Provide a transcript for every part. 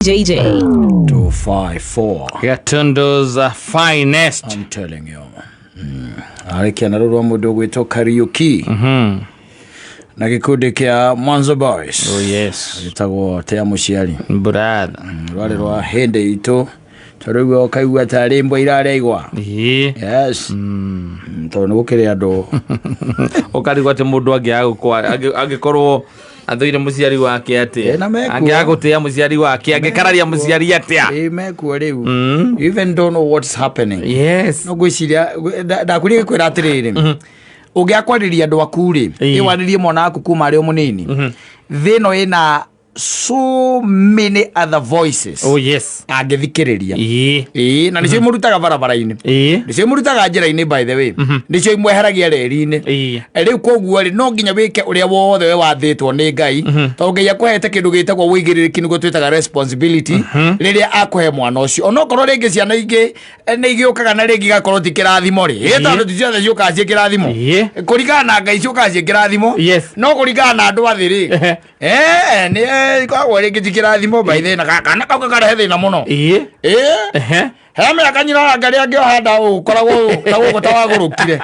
JJ. 254. Gatundu's finest. I'm telling you. Arä na rå rwa må ndå å gwä two Kariuki na gä kundi kä a Mwanzo Boys. Oh yes. Gätagwo tea må ciari. Brother. Rwarä rwa hä ndä itå tondå rä u ũkaigua tarä mbwa irarĩa igwa. Ĩĩ. Yes. Tondå nä gå kä rä andå. Ũkarigwo atĩ mũndũ angĩkorwo athũire mũciari wake atĩa. Ĩ, na mekuo. Angĩaga gũtĩa mũciari wake, angĩkararia mũciari atĩa. Ä mekuo rä u. You even don't know what's happening. Yes. No ngwĩciria ndakwĩrire kwĩra atĩrĩrĩ, ũngĩakwarĩria andũ aku rĩ, Ĩĩ. ĩwarĩrie mwana waku kuma arĩ o mũnini, thĩ ĩno ĩna so many other voices Oh yes. angĩthikĩrĩria. Ĩĩ. Ĩĩ, na nĩcio imũrutaga barabara-inĩ, Ĩĩ. nĩcio imũrutaga njĩra-inĩ, by the way, nĩcio imweheragia reri-inĩ. Ĩĩ. Rĩu koguo rĩ, no nginya wĩke ũrĩa wothe we wathĩtwo nĩ Ngai, tondũ Ngai akũhete kĩndũ gĩtagwo wĩigĩrĩrĩki, nĩguo twĩtaga responsibility, rĩrĩa akũhe mwana ũcio, onokorwo rĩngĩ ciana ingĩ nĩ igĩũkaga na rĩngĩ igakorwo ti kĩrathimo rĩ, ĩ tondũ ti ciothe ciũkaga ciĩ kĩrathimo. Kũringana na Ngai ciũkaga ciĩ kĩrathimo. No kũringana na andũ athĩ rĩ, nĩ ikoragwo rĩngĩ ti kĩrathimo by the way, na kana kau gakarehe thĩna mũno. Ĩ he mĩaka nyina wa Ngai angĩoha nda ũkoragwo ũũ, ta gũkũ ta wagũrũkire.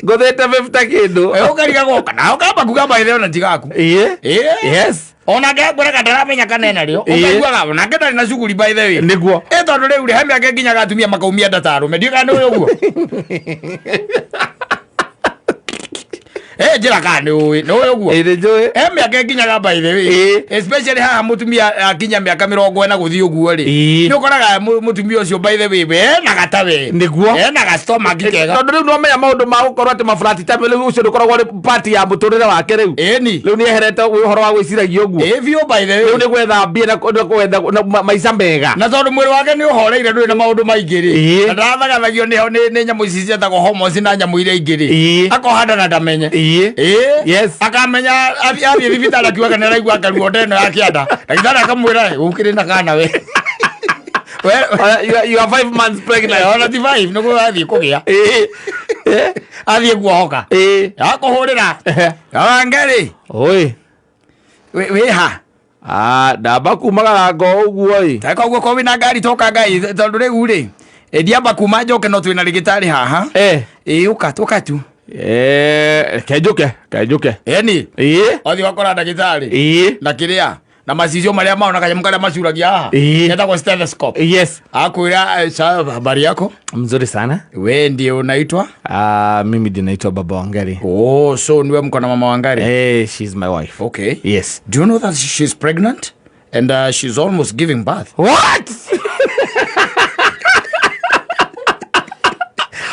Ngũthĩte 50 kĩndũ. Ũkarigagwo kana ũkamba kuga by the way ona ti gaku. Ĩĩ. Yes. Ona ngekũreka ndaramenya kana ena rĩo. Ũkaiguaga onake ndarĩ na cuguri by the way. Nĩguo. Ĩ tondũ rĩu rĩ, he mĩaka ĩkinyaga atumia makaumia nda ta arũme, ndiũĩ kana nĩ ũĩ ũguo. Ĩ njĩra kana nĩ ũĩ, nĩ ũĩ ũguo. Ĩĩ nĩ njũĩ. He mĩaka ĩkinyaga by the way, especially haha mũtumia akinya mĩaka 40 gũthiĩ ũguo rĩ, nĩ ũkoraga mũtumia ũcio by the way we ena gata we. Nĩguo. Ena ga stomach kega. Tondũ rĩu nĩwamenya maũndũ ma gũkorwo atĩ maburati ta rĩu ũcio ndũkoragwo ũrĩ part ya mũtũrĩre wake rĩu. Ĩni. Rĩu nĩ eherete ũhoro wa gwĩciragia ũguo. Ĩ biũ by the way. Rĩu nĩ gwetha mbia na gwetha na maica mega. Na tondũ mwĩrĩ wake nĩ ũhoreire, ndũrĩ na maũndũ maingĩ rĩ, na ndarathagathagio nĩ nyamũ ici ciĩtagwo hormones na nyamũ iria ingĩ rĩ, akohanda na ndamenye. Ĩĩ. Akamenya athiĩ thibitarĩ akiugaga nĩ araigua karuo nda ĩno ya kĩanda, ndagĩtarĩ akamwĩra, "Ĩ, ũkĩrĩ na kana we." You are 5 months pregnant. Ona ti five, nĩguo athiĩ kũgĩa. Athiĩ kuohoka. Akũhũrĩra. Wangari. Oi. Wĩ ha? Ah, ndamba kumagara ngo ũguo ĩ. Ta koguo ko wĩna ngari toka Ngai, tondũ rĩu rĩ, ndiamba kuma njoke no twĩna rĩgĩtarĩ haha. Ĩ ũka tũka tu. Kenjũke, kenjũke. Eni. Ĩĩ. Wathiĩ wakora ndagĩtarĩ. Ĩĩ. Na kĩrĩa na macicio marĩa mao na kanyamũ karĩa macuragia haha. Getagwo stethoscope. Akwĩra, "Sawa, habari yako?" Mzuri sana. We ndiye unaitwa? Ah, mimi ndiye naitwa Baba Wangari. Oh, so niwe mko na mama Wangari? Eh, she's my wife. Okay. Yes. Do you know that she's pregnant and she's almost giving birth? What?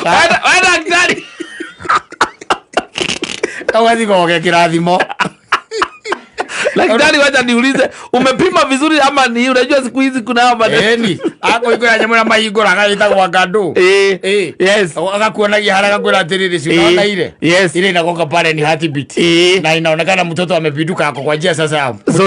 We daktari. Kawezi goge kirathimo. Daktari, wacha niulize, umepima vizuri ama ni unajua siku hizi kuna haya maneno. Eni, akũhingũra nyamũ ĩrĩa mahingũraga ĩtagwo ngandũ. Yes. Agakuonagia harĩa agakwĩra atĩrĩrĩ, si unaona ile? Yes. Ile inagonga pale ni heartbeat. Na inaonekana mtoto amepinduka, ako kwa njia sasa. So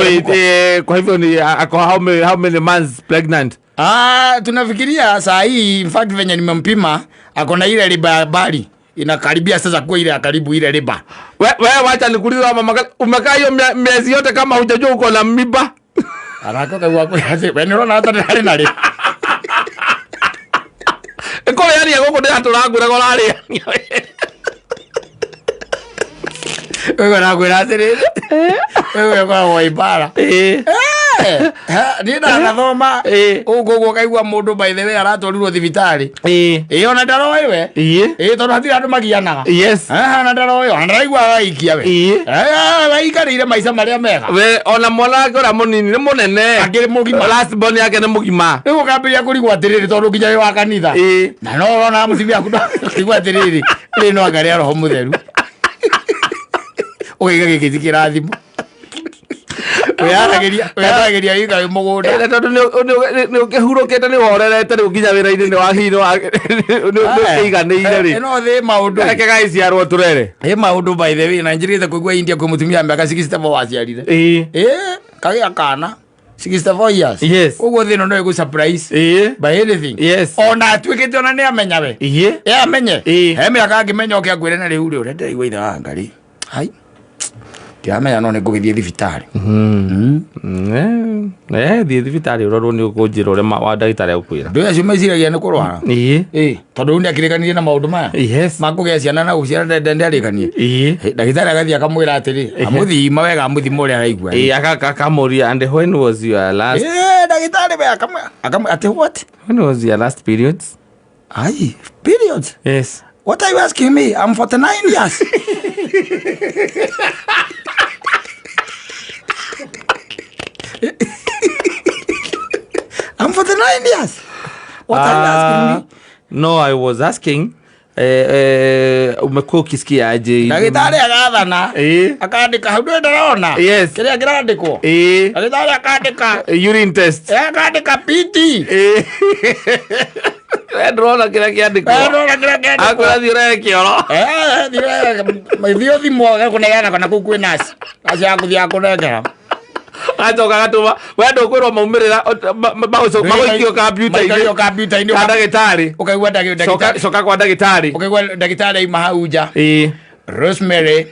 kwa hivyo ni ako how many months pregnant? Ah, tunafikiria saa hii, in fact venye nimempima, ako na ile riba ya bali inakaribia sasa kuwa ile ya karibu ile riba. We wacha nikuulize mama, umekaa hiyo miezi yote kama hujajua uko na mimba? Arako kaigua kwĩra we nĩ ũrona hata ndĩrarĩ narĩ. Ĩkũrĩania gũkũ ndĩratũrangũraga ũrarĩania. Wewe nakwĩra atĩrĩrĩ, wewe ũkoragwo wĩ mbara. Niĩ ndanathoma ũguo ũguo kaigua mũndũ by the way aratwarirwo thibitarĩ. Ĩĩ, ona ndaroĩ we. Ĩĩ, tondũ hatirĩ andũ magianaga. Aha, ona ndaroĩ, ona ndaraiguaga gaikia we. Waikarĩire maica marĩa mega. We ona mwana wake ũrĩa mũnini nĩ mũnene. Akĩrĩ mũgima. Last born yake nĩ mũgima. Rĩu ũkambĩrĩria kũrigwo atĩrĩrĩ, tondũ nginya wĩ wa kanitha. Na no ũrona mũtumia waku kũigua atĩrĩrĩ, rĩ no anga rĩa roho mũtheru. Ũkaiga gĩkĩ ti kĩrathimo. Wĩharagĩria wĩka wĩ mũgũnda. Na tondũ nĩ ũkĩhurũkĩte, nĩ ũhorerete rĩu nginya wĩra-inĩ nĩ wahihi nĩ ũkĩiganĩire rĩ. Ĩno thĩ maũndũ. Reke gagĩciarwo tũrere. Ĩ maũndũ by the way, na njirĩte kũigua India kwĩ mũtumia wa mĩaka 64 waciarire. Ĩ kagĩa kana 64 years. Koguo thĩ ĩno no ĩgũ surprise by anything. Ona atuĩkĩte ona nĩ amenya we. Ĩ amenye. He mĩaka angĩmenya oke akwĩre na rĩu rĩ, ũrĩa ndĩraigua ithe wa Ngai. Hai. Ndiramenya no nĩ ngũgĩthiĩ thibitarĩ. Eh, thiĩ thibitarĩ ũrorwo nĩ ũkũnjĩra ũrĩa wa ndagĩtarĩ agũkwĩra. Andũ acio meciragia nĩ kũrwara. Ĩĩ. Ĩ, tondũ rĩu nĩakĩrĩkanirie na maũndũ maya Yes. makũgĩa ciana na gũciara ndarĩkanie. Ĩĩ. Ndagĩtarĩ agathiĩ akamwĩra atĩrĩ, amũthima wega, amũthima ũrĩa araigua. Ĩĩ, akamũria, and when was your last Ĩ, ndagĩtarĩ we akamwĩra atĩ what? When was your last periods? Ai, periods? Yes. What are you asking me? I'm 49 years. I'm 49 years. What are you asking me? No, I was asking, umekuwa ukisikia aje? Ndagĩtarĩ agathana. Ĩĩ. Akandĩka hau, ndũĩ ndĩrona. Yes. Kĩrĩa kĩrandĩkwo. Ĩĩ. Ndagĩtarĩ akandĩka. Urine test. Akandĩka PT. Ĩĩ. We ndũrona kĩrĩa kĩandĩkwo. Ndĩrona kĩrĩa kĩandĩkwo. Akwĩra thiĩ ũrehe kĩoro. Thiĩ ũthimwo gakũneana kana kũu kwĩ nurse. Nurse ya gũthiĩ akũnengera. Agacoka agatũma we ndũkwĩrwo maumĩrĩra magũikio kambyuta-inĩ. Maikagio kambyuta-inĩ. Ka ndagĩtarĩ. Ũkaigua ndagĩtarĩ. Coka kwa ndagĩtarĩ. Ũkaigua ndagĩtarĩ aima hau nja. Ĩĩ. Rosemary.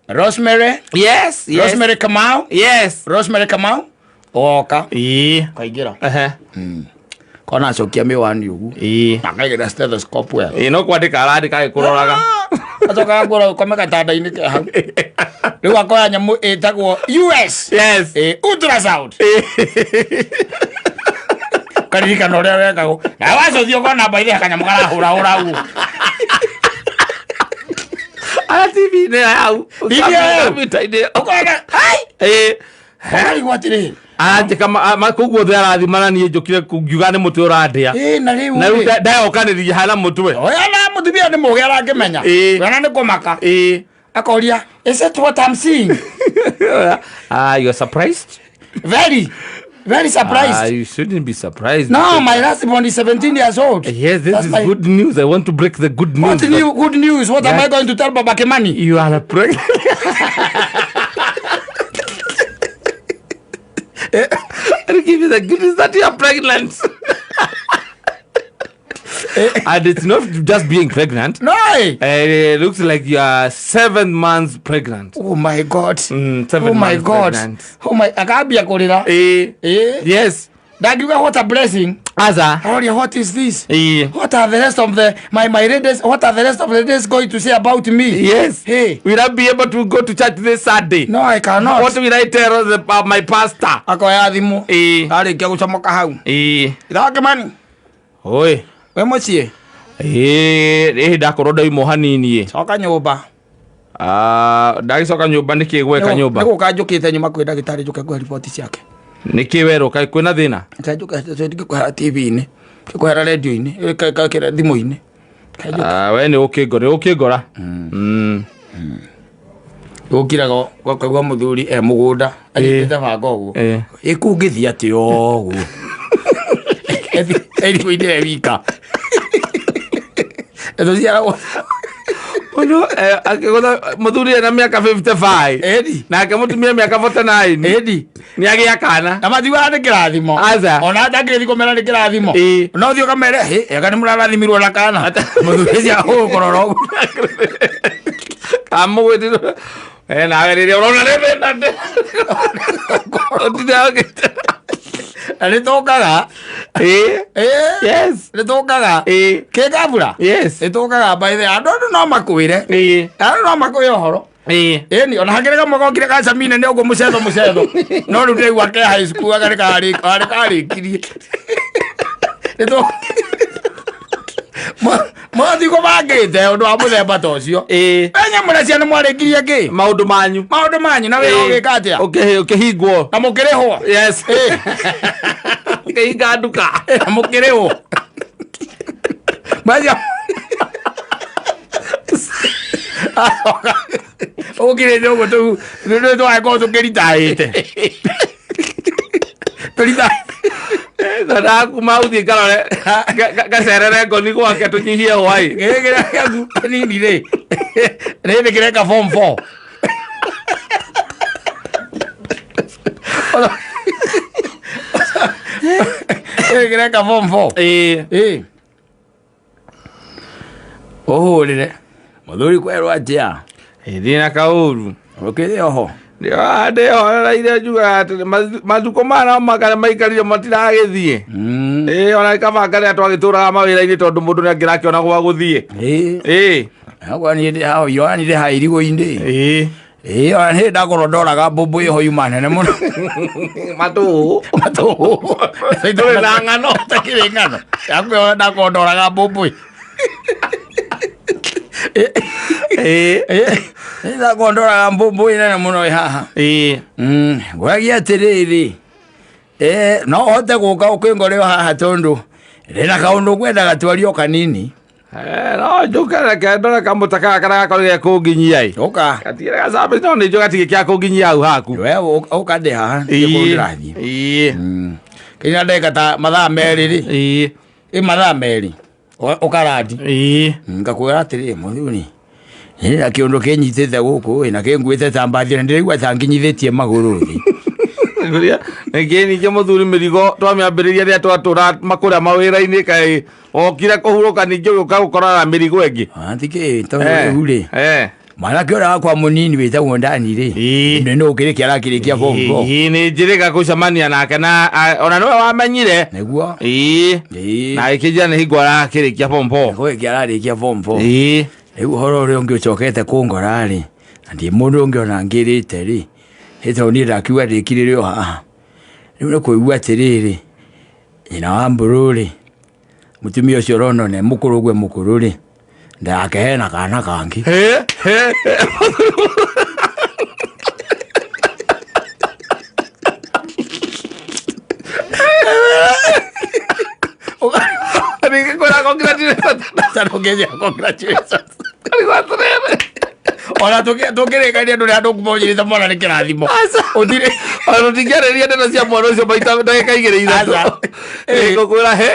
Rosemary. Yes. Rosemary Kamau. Yes. Rosemary Kamau. Ũgoka. Ĩĩ. Ũkaingĩra. Ehe. Kona acokia mĩwani ũguo. Ĩĩ. Na akaigĩrĩra stethoscope wega. Ĩĩ, no kwandĩka arandĩka agĩkũroraga. Acoka agakũra ũkome gatanda-inĩ ke hau. Rĩu akoya nyamũ ĩtagwo US. Yes. Ĩ, ultrasound. Karirikana ũrĩa wekagwo. Na wacũthia ũkona mbaithe kanyamũ karahũrahũra ũguo. Ara TV-inĩ hau. TV hau. Kambyuta-inĩ. Ũkona, ai! Ĩĩ. Ũkarigwo atĩrĩrĩ. Aranjĩka kũu guothe arathima na niĩ njũkire ngiuga nĩ mũtwe ũrandĩa. Ĩ, na rĩu Na rĩu rĩ. ndayokanĩria hana mũtwe. Oya na mũtumia nĩ mũgĩ arangĩmenya. Ĩ. Ona nĩ kũmaka. Ĩĩ. Akoria, is it what I'm seeing? Ah, you're surprised? Very, very surprised. Ah, you shouldn't be surprised. No, my last born is 17 years old. Yes, this That's is my- good news. I want to break the good news. What that new good news? What am Yeah. I going to tell Baba Kimani? You are pregnant. I'll give you the good news that you are pregnant. And it's not just being pregnant. No. It looks like you are 7 months pregnant. Oh my God. 7 Oh my months God. pregnant. Oh my, akambia kũrĩra. Eh. Yes. Ndakiuga what a blessing. Aza. Aroria what is this? Eh. What are the rest of the my my ladies, what are the rest of the ladies going to say about me? Yes. Hey. Will I be able to go to church this Sunday? No, I cannot. What will I tell my pastor? Akoya thimũ. Eh. Arĩkia gũcomoka hau. Eh. Itha Kimani. Oi. We mũciĩ. Eh, ĩĩ ndakorwo ndaimwo hanini ĩ. Coka nyũmba. Ah, ndagĩcoka nyũmba nĩkĩ gweka nyũmba? Nĩ gũka njũkĩte nyuma kwĩ ndagĩtarĩ njũke ngũhe riboti ciake. Nĩkĩ werwo kaĩ kwĩna thĩna? Reke njũke ngĩkũhera TV-inĩ, ngĩkũhera radio-inĩ, thimũ-inĩ. Reke njũke. Ah, we nĩ ũkĩngora, nĩ ũkĩngora. Gũkiraga ũkaigua mũthuri e mũgũnda anyitĩte banga ũguo. Ĩ kũu ngĩthiĩ atĩa ũguo? Erigũ-inĩ e wika. Tũciaragwo. Ũndũ, akĩgũtha mũthuri ena mĩaka 55. Ĩni. Nake mũtumia mĩaka 49. Ĩni. Nĩ agĩa kana. Na matiugaga nĩ kĩrathimo. Aca. Ona ndangĩthiĩ kũmera nĩ kĩrathimo. Ĩ. No ũthiĩ ũkamere, hĩ, ega nĩ mũrarathimirwo na kana. Mũthuri ũcio agũkũrora ũguo. Kamũgwĩtire. Nawe rĩrĩa ũrona nĩ thĩna ndĩ. Ũtinde ũgĩte. Na nĩ tũkaga. Ĩ. Ĩ. Yes. Nĩ tũkaga. Ĩ. Kĩngabura. Yes. Nĩ tũkaga by the way. Andũ andũ no makwĩre. Ĩ. Andũ no makwĩre ũhoro. Ĩ. Ĩni, ona hakĩrĩ kamwe gokire ga Samine nĩ ũguo mũcetho mũcetho. No rĩu ndĩraigua ke high school aka nĩ karĩ karĩkirie. Nĩ tũ Mũgathiĩ kũbangĩte ũndũ wa mũthemba ta ũcio. Ĩ. Enye mũrĩa ciana mwarĩkirie kĩ? Maũndũ manyu. Maũndũ manyu na wĩra ũgĩka atĩa? Ũkĩhingwo. Na mũkĩrĩhwo. Yes. Ĩ. Ũkĩhinga nduka. Na mũkĩrĩhwo. Macia. Ũkirĩte ũguo tũu nĩ twagĩkorwo tũkĩritaĩte. Tũrita. Ndakuma ũthiĩ ngarore ngacerere ngoni gwake tũnyihie hwaĩ. Gĩkĩ kĩrĩa gĩaku kĩnini rĩ. Rĩrĩ kĩreka form 4. Gĩkĩ kĩreka form 4. Ĩ. Ĩ. Ũhũrĩre. Mũthuri kwerwo atĩa? Ĩ, ndĩ na kaũru. Ũkĩrĩ oho? Ndĩhorereire njugaga atĩ matukũ maya no makare maikarire matiragĩthiĩ. Ĩĩ, ona kaba karĩa twagĩtũraga mawĩra-inĩ tondũ mũndũ nĩ angĩrakĩona gwa gũthiĩ. Ĩĩ. Agwa niĩ ndĩ haha ona niĩ ndĩ haha irigũ-inĩ. Ĩĩ. Ĩĩ, ona niĩ ndakorwo ndoraga mbũmbũ ĩho yuma nene mũno. Matũ. Matũ. Ndũrĩ na ng'ano. Takĩrĩ ng'ano. Ndakwĩra ndakorwo ndoraga mbũmbũ. Ĩĩ. Ĩĩ, ndakorwo ndoraga mbũmbũ nene mũno ĩ haha. Ĩĩ. Ngwagia atĩrĩrĩ, no ũhote gũka ũkĩngore o haha tondũ ndĩna kaũndũ ngwendaga twarie o kanini. Eh, no njũke reke ndore kamũtaka gaka karĩa gakorwo ge kũnginyia ĩ. Ũka. Gatigĩre gacabi no nĩ njũĩ gatirĩ kĩa kũnginyia hau haku. We ũka ndĩ haha nĩ kũndũ ndĩrathiĩ. Ĩĩ. Kinya ndagĩka ta mathaa merĩ rĩ. Ĩĩ. Ĩ mathaa merĩ. Ũkarandi. Ĩĩ. Ngakwĩra atĩrĩrĩ mũthuri, niĩ na kĩũndũ kĩnyitĩte gũkũ ĩ na kĩnguĩte ta mbathi na ndĩraigua ta nginyithĩtie magũrũ thĩ. Ngũria, nĩkĩ ningĩ mũthuri mĩrigo twamĩambĩrĩria rĩrĩa twatũra makũrĩa mawĩra-inĩ kaĩ okire kũhurũka ningĩ ũgĩũka gũkorana na mĩrigo ĩngĩ. Tikĩ tondũ rĩu rĩ mwanake ũrĩa wakwa mũnini wĩtagwo Ndani rĩ Ĩĩ. nĩ nũ ũkĩrĩkia arakĩrĩkia form four. Ĩĩ, nĩ njĩrĩga gũcemania nake na ona nĩwe wamenyire. Nĩguo. Ĩĩ. Ĩĩ. Na agĩkĩnjĩra nĩ hingo arakĩrĩkia form four. Kũrĩkia ararĩkia form four. Ĩĩ. Rĩu ũhoro ũrĩa ũngĩ ũcokete kũngora rĩ, na ndirĩ mũndũ ũngĩ ona ngĩrĩte rĩ, nĩ tondũ niĩ ndakiuga ndĩkirĩre o haha. Rĩu nĩ kũigua atĩrĩrĩ, nyina wa Mbũrũ rĩ, mũtumia ũcio ũrona nĩ mũkũrũ ũguo e mũkũrũ rĩ, ndake hena kana kangĩ. Hĩ, hĩ, hĩ. Ningĩ kwĩra congratulations. Tarongeza congratulations. Karigwo atĩrĩrĩ. Ona tũkĩrĩkania ndũrĩ handũ kuma ũnjĩrĩte mwana nĩ kĩrathimo. Ũtirĩ. Ona tũtingĩarĩrĩria ndeto cia mwana ũcio maita ndagĩka igĩrĩ ithatũ. Aca. Ĩ, ngũkwĩra he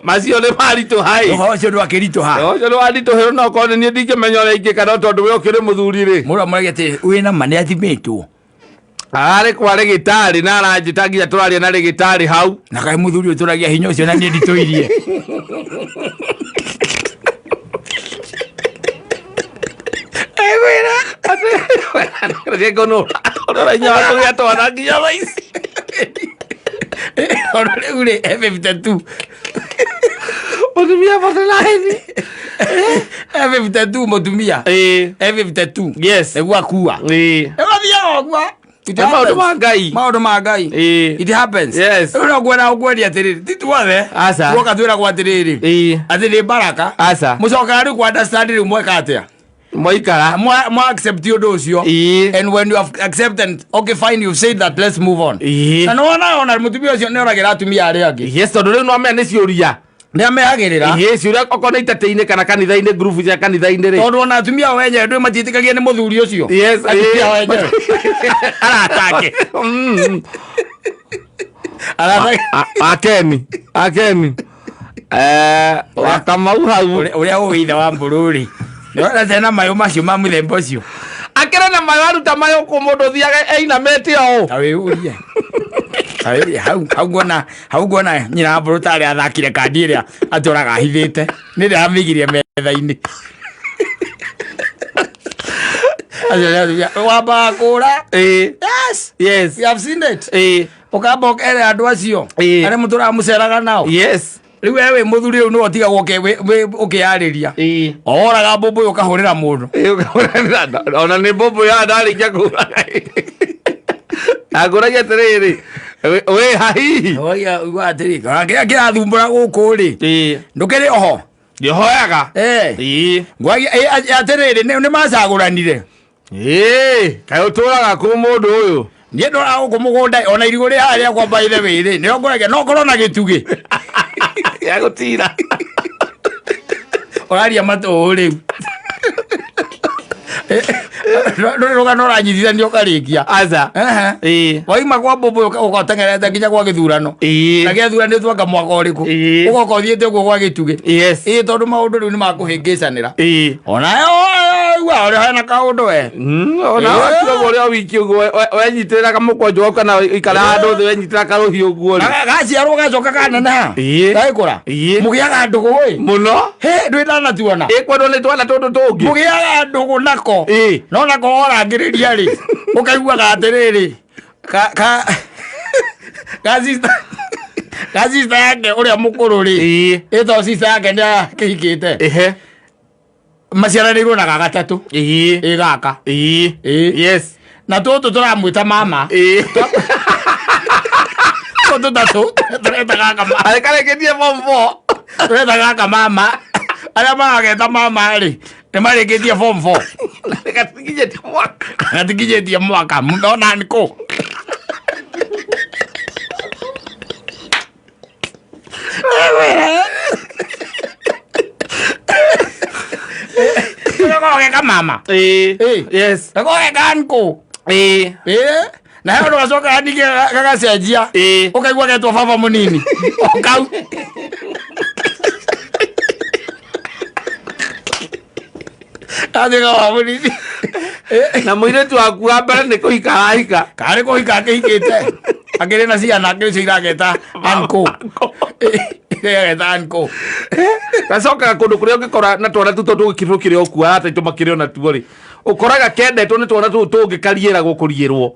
macio nĩ maritũha ĩ. Ũhoro ũcio ndwakĩritũha. Ũhoro ũcio nĩ waritũhĩrwo no okorwo nĩ niĩ ndingĩmenya ũrĩa ingĩka no tondũ we ũkĩrĩ mũthuri rĩ. Mũndũ amũragia atĩrĩ, wĩna ma nĩ athimĩtwo. Ararĩ kwa rĩgĩtarĩ na aranjĩta nginya tũraria na rĩgĩtarĩ hau. Na kaĩ mũthuri ũtũragia hinya ũcio na niĩ nditũirie. Egwĩra atĩ ngũnũra ũrĩa hinya wa kũgĩa twana nginya thaa ici. Ona rĩu rĩ, e 52. Mũtumia Forty-nine. E 52 mũtumia. Ĩĩ. E 52. Yes. Nĩguo akua. Ĩĩ. Ĩgathiaga ũguo. It Nĩ maũndũ happens. ma Ngai. Maũndũ ma Ngai. Ĩĩ. It happens. Yes. Rĩu no ngwenda gũkwendia atĩrĩrĩ, ti tuothe. Aca. Guoka twĩragwo atĩrĩrĩ. Ĩĩ. Atĩ nĩ baraka. Aca. Mũcokaga rĩu kwa understand rĩu mweka atĩa? Mwaikara. Mwa accept ũndũ ũcio. Ĩĩ. And when you have accepted, okay fine, you've said that, let's move on. Ĩĩ. Na nĩwona ona mũtumia ũcio nĩoragĩra atumia arĩa angĩ. Yes, tondũ rĩu no amenya nĩ ciũria. Nĩ amehagĩrĩra. Ĩĩ, ciũria okorwo nĩ itatĩ-inĩ kana kanitha-inĩ, ngurubu cia kanitha-inĩ rĩ. Tondũ ona atumia ao enyewe ndũĩ matiĩtĩkagia nĩ mũthuri ũcio. Yes, Atumia ao ĩĩ. enyewe. Arata ake. Arata ake. Akeni, akeni. Wa Kamau hau. Ũrĩa ũĩ ithe wa Mbũrũ rĩ. Nĩwona tena mayũ macio ma mũthemba ũcio. Akĩrĩ na mayũ aruta mayũ kũ mũndũ ũthiaga einamĩte ũũ. Ta wĩyũrie. Ta wĩyũrie hau hau nguona hau nguona nyina wa Mbũrũ tarĩ athakire kandi ĩrĩa atũraga ahithĩte. Nĩ ĩrĩa amĩigirie metha-inĩ. Acio nĩ atumia, Wambaga kũra. Ĩĩ. Yes. Yes. We have seen it. Ĩĩ. Ũkamba ũkere andũ acio. Ĩĩ. Arĩa mũtũraga mũceraga nao. Yes. Rĩu we wĩ mũthuri rĩu nĩwe ũtigagwo ũkĩyarĩria. Ĩĩ. Oraga mbũmbũĩ ũkahũrĩra mũndũ. Ĩĩ, ũkahũrĩra ona nĩ mbũmbũ ya ndarĩkia kũraga. Angũragia atĩrĩrĩ, wĩ ha hihi? Oya uga atĩrĩ, kana kĩrĩa kĩrathumbũra gũkũ rĩ, Ĩĩ. ndũkĩrĩ oho. Ndĩhoyaga. Eh. Ĩĩ. Ngwagia atĩrĩrĩ, nĩ macagũranire. Ĩĩ, kaĩ ũtũraga kũ mũndũ ũyũ? Niĩ ndoraga gũkũ mũgũnda ona irigũ rĩ harĩa kwa by the way rĩ, nĩho ngũragia no ngorwo na gĩtugĩ. Ya gũtira. Ũraria matũũ rĩu. Ndũrĩ rũgano ũranyitithanio ũkarĩkia. Aca. Ehe. Ĩĩ. Waima kwa mbũmbũ ũgateng'erete nginya gwa gĩthurano. Ĩĩ. Na gĩathuranĩtwo anga mwaka ũrĩkũ. Ĩĩ. Ũgoka ũthiĩte ũguo gwa gĩtugĩ. Yes. Ĩĩ tondũ maũndũ rĩu nĩ makũhĩngĩcanĩra. Ĩĩ. Ona igua ũrĩa hena kaũndũ we. Ona Ĩĩ. wakiuga ũguo ũrĩa wiki ũguo wenyitĩrĩra kamũkwanjũ gaku kana ikara handũ thĩ wenyitĩra karũhiũ ũguo rĩ. Gaciarwo gacoka kaneneha. Ĩĩ. Gagĩkũra. Ĩĩ. Mũgĩaga ndũgũ ĩ. Mũno. Hĩ ndwĩ ndanatuona. Ĩkwendwo nĩ twana tũtũ tũngĩ. Mũgĩaga ndũgũ nako. Ĩĩ. No nako worangĩrĩria rĩ. Ũkaiguaga atĩrĩrĩ, ka ka ka sister, ka sister yake ũrĩa mũkũrũ rĩ, Ĩĩ. ĩto sister yake nĩ akĩhikĩte, Ehe. maciaranĩirwo na gagatatũ. Ĩĩ. Ĩ gaka. Ĩĩ. Ĩĩ. Yes. Na tũtũ tũramwĩta mama. Ĩĩ. Tũtũ tatũ tũreta gaka mama. Arĩ karĩkĩtie form 4. Tũreta gaka mama. Arĩa marageta mama rĩ, nĩ marĩkĩtie form 4. Gatikinyĩtie mwaka. Gatikinyĩtie mwaka. Mũthona nĩ kũ? Gageka mama. Ĩĩ. Ĩĩ. Yes. Gageka nkũ. Ĩĩ. Ĩĩ. Na he ũndũ gacokaga ningĩ gagacenjia. Ĩĩ. Ũkaigua getwo baba mũnini. O kau. Gathiĩ baba mũnini. Na mũirĩtu waku wa mbere nĩ kũhika arahika. Karĩ kũhika akĩhikĩte. Akĩrĩ na ciana akĩrĩ cio irageta uncle. Irageta uncle. Gacokaga kũndũ kũrĩa ũngĩkora na twana tũtũ tũgĩkĩrĩ o kuo arata aitũ makĩrĩ o natuo rĩ, ũkoraga kendetwo nĩ twana tũu tũngĩ kariĩragwo kũriĩrwo.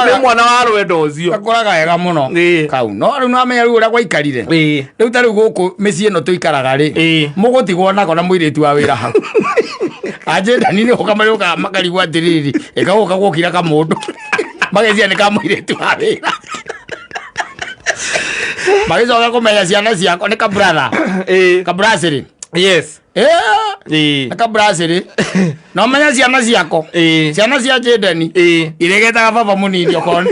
Nĩ mwana wa rwendo ũcio. Gakũraga wega mũno. Ĩĩ. Kau. No rĩu nĩwamenya rĩu ũrĩa gwaikarire. Ĩĩ. Rĩu ta rĩu gũkũ mĩciĩ ĩno tũikaraga rĩ. Ĩĩ. Mũgũtigwo nako na mũirĩtu wa wĩra hau. Anjĩndani nĩ gũka marĩũkaga makarigwo atĩrĩrĩ, ĩka gũka gwokira kamũndũ. Mageciria nĩ ka mũirĩtu wa wĩra. Magĩcoka kũmenya ciana ciakwa nĩ kabratha. Ĩĩ. Kabracĩrĩ. Yes. Ĩĩ. Ĩĩ. Nĩ kabracĩrĩ. Na ũmenye ciana ciako. Ĩĩ. Ciana cia Jendeni. Ĩĩ. Iregetaga baba mũnini okorwo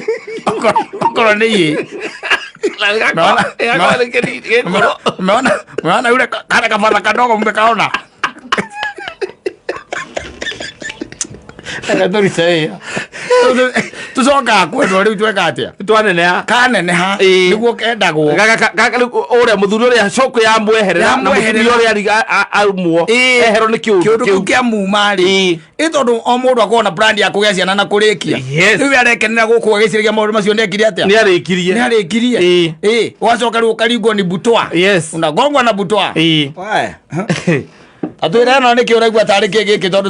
okorwo nĩ ĩ. Gagakorwo nĩ gĩkũrũ. Umeona umeona yule kale kabatha kadogo mmekaona. Reke tũrute wĩra. Tũcokaga kwendwo rĩu tweka atĩa? Twaneneha. Kaneneha Ĩĩ. nĩguo kendagwo. Gaka rĩu ũrĩa mũthuri ũrĩa coko yamweherera na Yamweherera. mũtumia ũrĩa aumwo Ĩĩ. eherwo nĩ kĩũndũ Kĩũndũ kĩu kĩu. kĩa muma rĩ. Ĩĩ. Ĩ tondũ o mũndũ akoragwo na brand ya kũgĩa ciana na kũrĩkia. Yes. Rĩu we arekenera gũkũ agĩciragia maũndũ macio nĩ ekire atĩa? Nĩ arĩkirie. Nĩ arĩkirie. Ĩĩ. Ĩĩ. Ũgacoka rĩu ũkaringwo nĩ butwa. Yes. Unagongwa na butwa. Ĩĩ. Wae. Atwĩra ĩno nĩkĩ ũraigua tarĩ kĩ gĩkĩ tondũ